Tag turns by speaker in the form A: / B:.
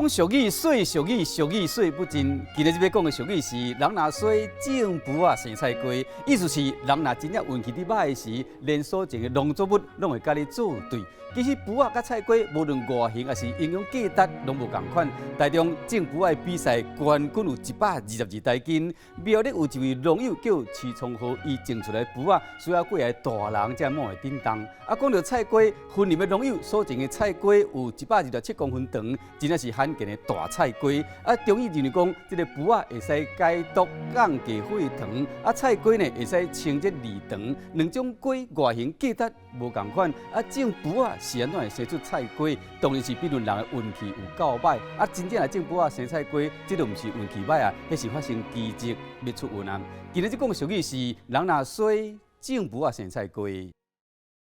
A: 講俗語，說俗語，俗語說不盡。今日這欲講的俗語是：人若衰，種匏仔生菜瓜。意思是人若真正運氣佇䆀時，連所種的農作物攏會佮你做對。其實匏仔佮菜瓜，無論外形抑是營養價值，攏無仝款。台中種匏仔的比賽冠軍有122台斤。苗栗有一位農友叫徐聰豪，伊種出來匏仔需要過來大人才摸會振動。啊，講著菜瓜，雲林的農友所種的菜瓜有127公分長，真正是罕見的大菜瓜。啊，中醫認為講，這個匏仔會使解毒降低血糖，啊，菜瓜呢會使清熱利腸。兩種瓜外形價值無仝款，啊，種匏仔是按怎會生出菜瓜？當然是比論人的運氣有夠䆀。啊，真正來種匏仔生菜瓜，這就毋是運氣䆀啊，彼是發生奇蹟欲出運啊。今日這講俗語是：人若衰，種匏仔生菜瓜。